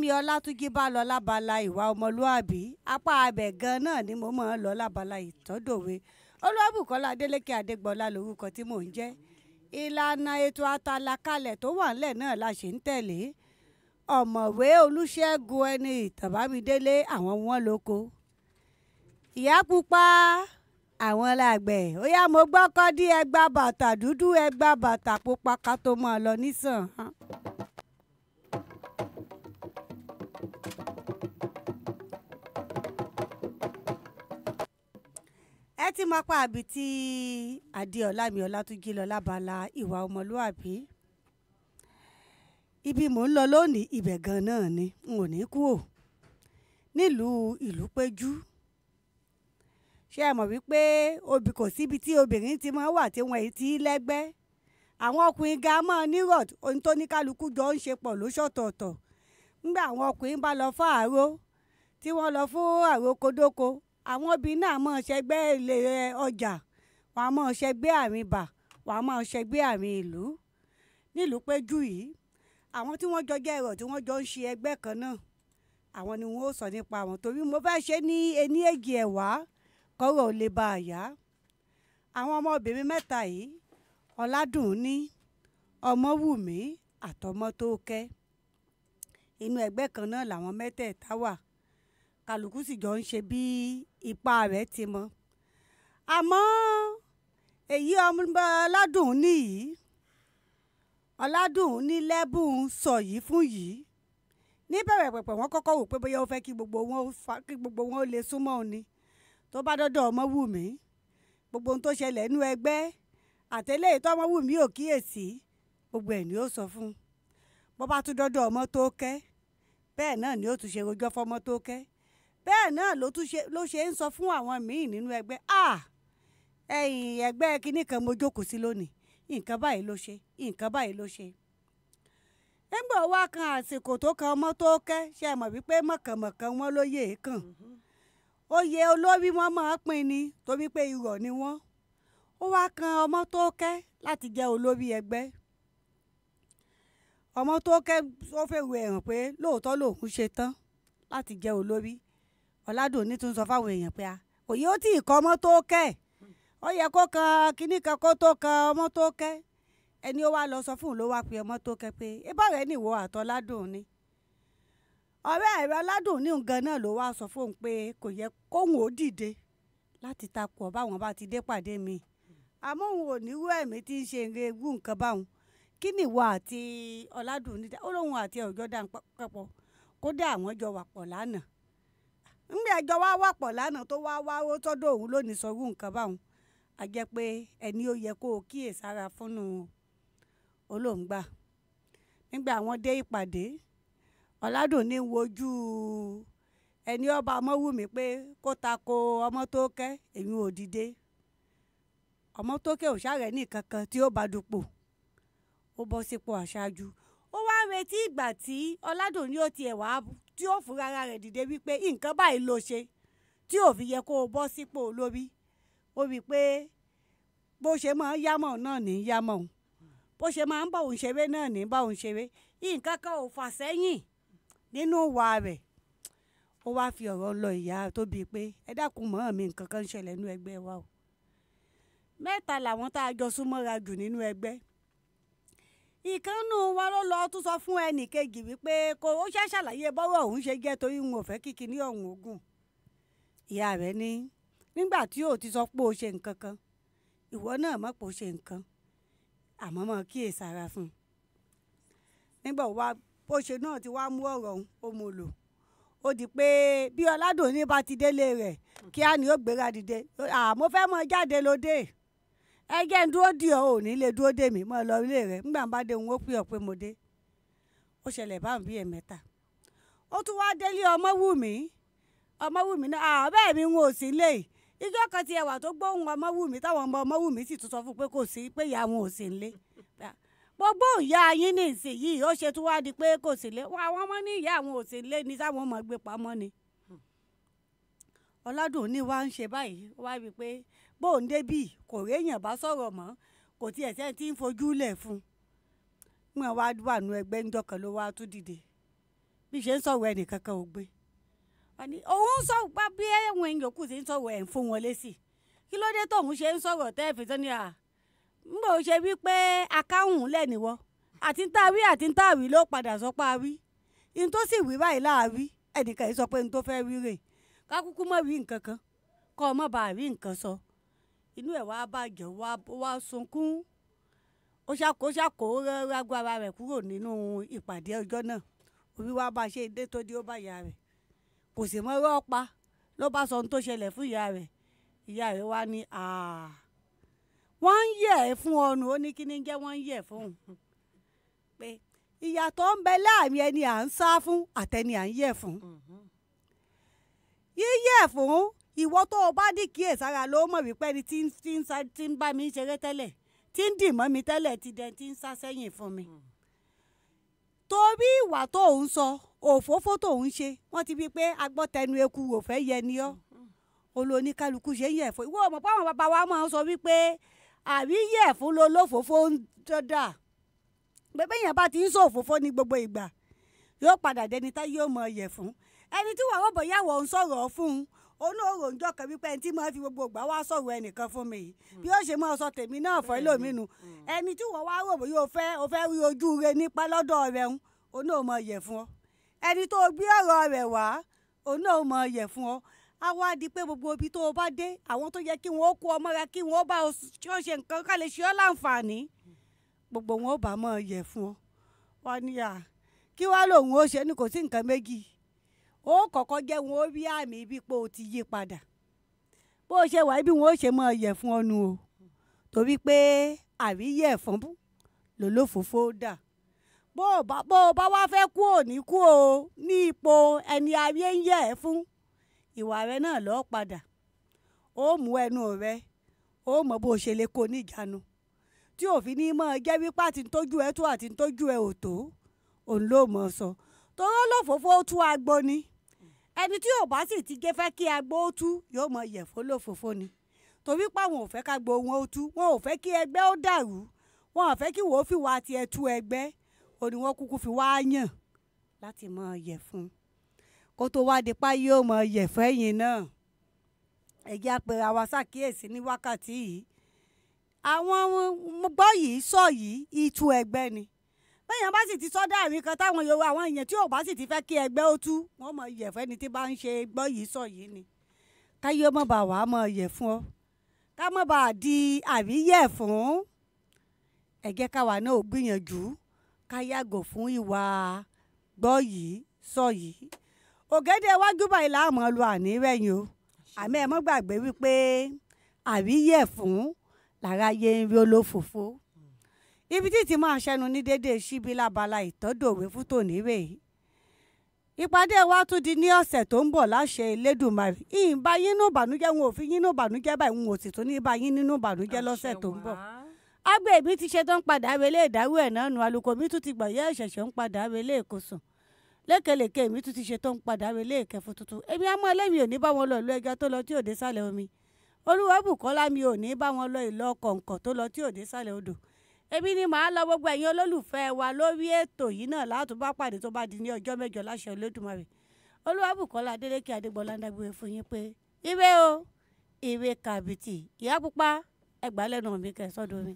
Tèmi Ọlátúnjí bá lọ lábala ìwà ọmọlúàbí, apá abẹ gan náà ni mo máa ń lọ lábala ìtọ́dọ̀wé. Olúwabùkọ́lá Adélékè Adégbọlá lórúkọ tí mò ń jẹ́. Ìlànà ètò àtàlàkalẹ̀ tó wà ńlẹ̀ náà la ṣe ń tẹ̀lé. Ọ̀mọ̀wé Olúṣẹ́gun ẹni ìtàbámidélé àwọn wọn lóko. Ìyá pupa àwọn làgbẹ̀. Ó yá mo gbọ́ kọ́ dí ẹgbà bàtà dúdú ẹgbà bàtà pupa ká tó máa lọ nísàn. Ẹ ti máa pa àbí tí Adéọlá mi Ọlátúnjí lọ lábala ìwà ọmọlúàbí. Ibi mò ń lọ lónìí ibẹ̀ gan náà ni n ò ní kú ò nílùú Ìlúpéjú. Ṣé ẹ mọ̀ wípé obì kò síbi tí obìnrin ti máa wà tí wọ́n ti lẹ́gbẹ́. Àwọn ọkùnrin ga máa nírọ̀ ohun tó ní kálukú jọ ń ṣe pọ̀ lóṣọ̀tọ̀ọ̀tọ̀. Nígbà àwọn ọkùnrin bá lọ fún àáró tí wọ́n lọ fún àrókodóko, àwọn obìnrin náà máa ṣẹgbẹ́ ilé ọjà, wọ́n á máa ṣẹgbẹ́ àárín bà, wọ́n á máa ṣẹgbẹ́ àárín ìlú. Nílùú Péjú yìí, àwọn tí wọ́n jọ jẹ́ ẹ̀rọ tí wọ́n jọ ń ṣe ẹgbẹ́ kan náà, àwọn ni wọ́n ó sọ nípa wọn torí mo fẹ́ ṣe ní ení èjì ẹ̀wá kọ́rọ̀ ò lè bá a yá. Àwọn ọmọbìnrin mẹ́ta yìí, Ọládùnní, Ọmọwùmí àtọmọ́tókẹ́. Inú ẹgbẹ́ kan náà làwọn mẹ́tẹ̀ẹ̀ta wà. Kálukú sì jọ ń ṣe bí ipá rẹ̀ ti mọ. Àmọ́ èyí ọmọ Ọládùnní yìí, Ọládùnní lẹ́bùn sọ yìí fún yìí. Níbẹ̀rẹ̀ pẹ̀pẹ̀ wọ́n kọ́kọ́ wò pé bóyá ó fẹ́ kí gbogbo wọn ó lè súnmọ́ òun ni. Tó bá dọ́dọ̀ Ọmọwùmí, gbogbo ohun tó ṣẹlẹ̀ nínú ẹgbẹ́ àtẹlẹ́ tó Ọmọwùmí ò kíyèsí, gbogbo ẹ̀ ni ó sọ fún un. Bó bá tún dọ́dọ̀ Ọmọ́tókẹ́, bẹ́ẹ̀ náà ni ó tún ṣe rojọ́ fọ́mọ́tókẹ́. Bẹ́ẹ̀ náà ló ṣe ń sọ fún àwọn míì nínú ẹgbẹ́. À, ẹ̀yìn ẹgbẹ́ kinní kan mo jókòó sí lónìí, nǹkan báyìí ló ṣe, nǹkan báyìí ló ṣe. Nígbà wá kan àsìkò tó kan Ọmọ́tókẹ́, ṣé ẹ mọ̀ wípé mọ̀kànmọ̀kàn wọn ló yè é kàn. Oyè olórí wọn máa pín ni torí pé irọ́ ni wọ́n. Ó wá kan Ọmọ́tókẹ́ láti jẹ́ olórí ẹgbẹ́. Ọmọ́tókẹ́ ó fèrò ẹ̀ hàn pé lóòótọ́ lòun ṣe tán láti jẹ́ olórí. Ọládùnní tún sọ fáwọn èèyàn pé a òye ó tí ì kọ Ọmọ́tókẹ́. Ó yẹ kó kan kinní kan kó tó kan Ọmọ́tókẹ́. Ẹni ó wá lọ sọ fún òun ló wá pe Ọmọ́tókẹ́ pé ebá rẹ̀ nìwọ àtọládùnní. Ọ̀rẹ́ rẹ̀ Ọládùnní gan náà ló wá sọ fún òun pé kò yẹ kóun ó dìde láti takò ọ́ báwọn bá ti dé pàdé mi. Àmọ́ òun ò ní irú ẹ̀mí tí ń ṣe eré irú nǹkan báwọn. Kí nìwọ àti Ọládùnní dá? Ó lóun àti ọ̀jọ́ dá pẹ́pọ̀. Kódà àwọn jọ wà pọ̀ lánàá. Nígbà ẹjọ́ wá wà pọ̀ lánàá tó wá wá ó tọ́dọ̀ òun lónìí sọ irú nǹkan báwọn. A jẹ́ pé ẹni ó yẹ kó o kíyèsára fúnnu olóńgbà. Nígbà wọ́n dé ìpàdé, Ọládùnní ń wojú ẹni ọba Ọmọwùmí pé kó tako Ọmọ́tókẹ́, èyí ò dìde. Ọmọ́tókẹ́ ò ṣàrẹ́ ní kankan tí ó bá dupò. Ó bọ́ sípò aṣáájú. Ó wá ń retí ìgbà tí Ọládùnní ó tiẹ̀ wá tí ó fúnra ara rẹ̀ dìde wípé nǹkan báyìí ló ṣe tí ò fi yẹ kó o bọ́ sípò olórí. Ó wí pé bó ṣe máa ń yámọ̀ náà ní yámọ̀ òun. Bó ṣe máa ń bá òun ṣeré náà ní bá òun ṣeré. Nǹkan kan ò fà sẹ́yìn nínú ìwà rẹ̀. Ó wá fi ọ̀rọ̀ lọ ìyá tó bíi pé ẹ dákun mọ́ mi nǹkan kan ń ṣẹlẹ̀ nínú ẹgbẹ́ wa o. Mẹ́ta làwọn tá a jọ súnmọ́ra jù nínú ẹgbẹ́. Ìkànnù wa ló lọ tún sọ fún ẹnì kejì wípé kó ó ṣe ṣàlàyé bọ́rọ̀ òun ṣe jẹ́ torí òun ò fẹ́ kí kinní ọ̀hún ogun. Ìyá rẹ̀ ní nígbà tí ó ti sọ pé ó ṣe nǹkan kan, ìwọ náà mọ̀ pé ó ṣe nǹkan, àmọ́ mọ̀ kíyèsára fún un. Nígbà wá bó ṣe náà ti wá mú ọ̀rọ̀ òun, ó mú lò. Ó di pé bí Ọládùnní bá ti délé rẹ̀, kíá ni ó gbéra dìde. Àmọ́ fẹ́ mọ jáde lóde. Ẹ jẹ́ ń dúró dì ọ́, ò ní lè dúró dè mí, mọ́ lọ ilé rẹ̀. Nígbà bá dé, òun ó pè ọ́ pé mo dé. Ó ṣẹlẹ̀ bá ń bí ẹ̀mẹ́ta. Ó tún wá délé Ọmọwùmí. Ọmọwùmí náà, àbẹ́ mi ń ò sí lé. Ijọ́ kan ti ẹwà tó gbóhùn Ọmọwùmí táwọn ọmọ Ọmọwùmí sì tún sọ fún un pé kò sí, pé ìyá wọn ò sí nílé. Gbogbo ìyá yín ní ìsinyìí, ó ṣe tún wá di pé kò sí nílé. Àwọn ọmọ ní ìyá àwọn ò sí nílé ni táwọn ọmọ gbé pamọ́ ni. Ọládùnní wá ń ṣe báyìí, ó wá wí pé bóun débì kò réèyàn bá sọ̀rọ̀ mọ́, kò tiẹ̀ sẹ́ni tí ń fojú lẹ̀ fún un. Wọ́n wá wà nínú ẹgbẹ́ ńjọ́ kan ló wá tún dìde. Bí ṣe ń sọ̀rọ̀ ẹnìkankan ò gbé. Òun sọ bá bí ẹ̀wọ̀n yòókù ṣe ń sọ̀rọ̀ ẹ̀ ń fún wọn lésì. Kí ló dé tóun ṣe ń sọ̀rọ̀ tẹ́ẹ̀fì tó ní à ń bò ṣe wí pé akáhùn lẹ́niwọ́ àti ń tá wí àti ń tá wí ló padà sọ pé a wí. N tó sì wí báyìí láàwí ẹnìkan yìí sọ pé n tó fẹ́ wí rè kákúkú mọ̀ wí nǹkan kan kọ́ ọ mọ̀ bá wí nǹkan sọ. Inú ẹ̀ wá bàjẹ́ wá sunkún. Ó ṣàkó rágbó ara rẹ̀ kúrò nínú ìpàdé ọjọ́ náà. Orí wa bá ṣe dé tó dé ó bá ìyá rẹ̀. Kò sì mọ irọ́ pa ló bá sọ ohun tó ṣẹlẹ̀ fún ìyá rẹ̀. Ìyá rẹ̀ wá ní wọ́n ń yẹ̀ ẹ́ fún ọnù. Ó ní kí ni jẹ́ wọ́n ń yẹ̀ fún un. Pé ìyàtọ̀ ń bẹ láàrin ẹni à ń sá fún àtẹni à ń yẹ̀ fún. Yíyẹ̀ fún ìwọ tó o bá dì kíyèsára ló mọ̀ wípé ẹni tí ń bá mi ṣeré tẹ́lẹ̀ tí ń dì mọ́ mi tẹ́lẹ̀ ti dẹni tí ń sá sẹ́yìn fún mi. Torí ìwà tó ń sọ òfófó tó ń ṣe wọ́n ti bí pé agbọ́tẹnu eku ò fẹ́ yẹ ni ọ́. Olóníkálukú ṣe ń yẹ̀ fún. Ìwọ mọ̀ pé àwọn bàbá wa máa ń sọ wípé àríyẹ̀ fún ló lófófó ń dọ́dà. Pé bẹ́yẹn bá ti ń sọ òfófó ní gbogbo ìgbà yóò padà dẹni tá yóò mọ yẹ̀ fún. Ẹni tí wàá rọ̀bọ̀ yàwọ̀ ń sọ̀rọ̀ fún un olóòrò ń jọkàn wípé ẹni tí máa fi gbogbo ìgbà wá sọ̀rọ̀ ẹnìkan fún mi yìí bí ó ṣe máa sọ tèmi náà fọ́ ẹlòmínú. Ẹni tí wọ́n wá rọ̀bọ̀ yóò fẹ́ o fẹ́ rí ojú rẹ nípa lọ́dọ̀ rẹ̀ ń òun náà mọ yẹ̀ fún ọ. Ẹni tó gbé ọ̀rọ̀ rẹ̀ wá òun náà mọ yẹ̀ fún ọ. Á wá di pé gbogbo ibi tó o bá dé àwọn tó yẹ kí wọ́n kó ọ mọ́ra kí wọ́n bá ọ ṣe nǹkan ká lè ṣe ọ́ láǹfààní gbogbo wọn ò bá mọ̀ yẹ̀ fún ọ. Wọ́n ní à kí wá lòun ó ṣe ni kò sí nǹkan méjì. Ó kọ́kọ́ jẹ́ wọn ó rí àmì ibi pé o ti yí padà. Bó o ṣe wà bí wọn ó ṣe mọ̀ yẹ̀ fún ọ nu o. Torí pé àríyẹ̀ fún lòlófòfó dà. Bó o bá wá fẹ́ kú ò ní kú o ní ipò ẹni ayé ń yẹ̀ ẹ́ fún ìwà rẹ náà lọ́ọ́ padà. Ó mú ẹnu rẹ ó mọ bó o ṣe lè kó níjànú tí òfin ní mọ̀ jẹ́ wípé àti tójú ẹ tó àti tójú ẹ ò tó òun ló mọ̀ sọ. Toró lófòfó tú agbo ni. Ẹni tí ò bá sì ti gé fẹ́ kí agbo ó tú yóò mọ yẹ̀ fún lófòfó ni. Torí pé àwọn ò fẹ́ ká gbo wọn ó tú wọn ò fẹ́ kí ẹgbẹ́ ó dàrú wọn ò fẹ́ kí wọ́n fi wá tiẹ̀ tú ẹgbẹ́ ó ní wọ́n kúkú fi wá yàn láti mọ yẹ̀ fún. Kó tó wá di pa yóò mọ yẹ̀ fẹ́yìn náà. Ẹ jẹ́ á pera wa ṣàkíyèsí ní wákàtí yìí. Àwọn gbọ́ yìí sọ yìí ìtú ẹgbẹ́ ni. Bẹ́yàn bá sì ti sọ dáàrí kan táwọn Yorùbá àwọn èèyàn tí ò bá sì ti fẹ́ kí ẹgbẹ́ ó tú wọ́n mọ yẹ̀ fẹ́ni tí bá ń ṣe gbọ́ yìí sọ yìí ni. Káyé mọ̀ bá wàá mọ̀ yẹ̀ fún ọ. Ká mọ̀ bá di àríyẹ̀ fún. Ẹ jẹ́ káwa náà ò gbìyànjú ká yàgò fún ìwà gbọ́ yìí sọ yìí. Ògèdè wájú báyìí láàmú lu àní rẹ̀yìn o. Àmọ́ ẹ mọ́ gbàgbé wípé àríyẹ̀ fún lára yé ń rí olófòfó. Ibi tí ti máa ṣẹnu ní déédéé síbi lábala ìtọ́dọ̀wé fún tòní rèé. Ìpàdé wa tún di ní ọ̀sẹ̀ tó ń bọ̀ láṣẹ Elédùmarè. Ìyìnbá yín nínú ìbànújẹ́ wọn ò fi yín nínú ìbànújẹ́ báyìí wọn ò sì tún ní bá yín nínú ìbànújẹ́ lọ́sẹ̀ tó ń bọ̀. Agbe mi ti ṣe tó ń padà relé ìdárú ẹ̀ náà nu alùkò mi tún ti gbọ̀yẹ́ ìṣẹ̀ṣẹ̀ ń padà relé ìkosùn. Lékelèké mi tún ti ṣe tó ń padà relé ìkẹfun tuntun. Èmi á mọ ẹlẹ́mi ò ní bá wọn lọ ìlú ẹja tó lọ tí ò dé sálẹ̀ omi. Olúwabùkọ́lá mi ò ní bá wọn lọ ìlọ kọ̀ǹkọ̀ tó lọ tí ò dé sálẹ̀ odò. Èmi ni màá lọ gbogbo ẹ̀yin olólùfẹ́ wa lórí ètò yìí náà látún bá pàdé tó bá di ní ọjọ́ mẹ́jọ láṣẹ Olódùmarè. Olúwabùkọ́lá Adélékè Adégbọlá ń dágbére fún yín pé ire o, ire kàbìtì, ìyá pupa ẹgbàá lẹ́nu mi kẹ́ sọ́dọ̀ mi.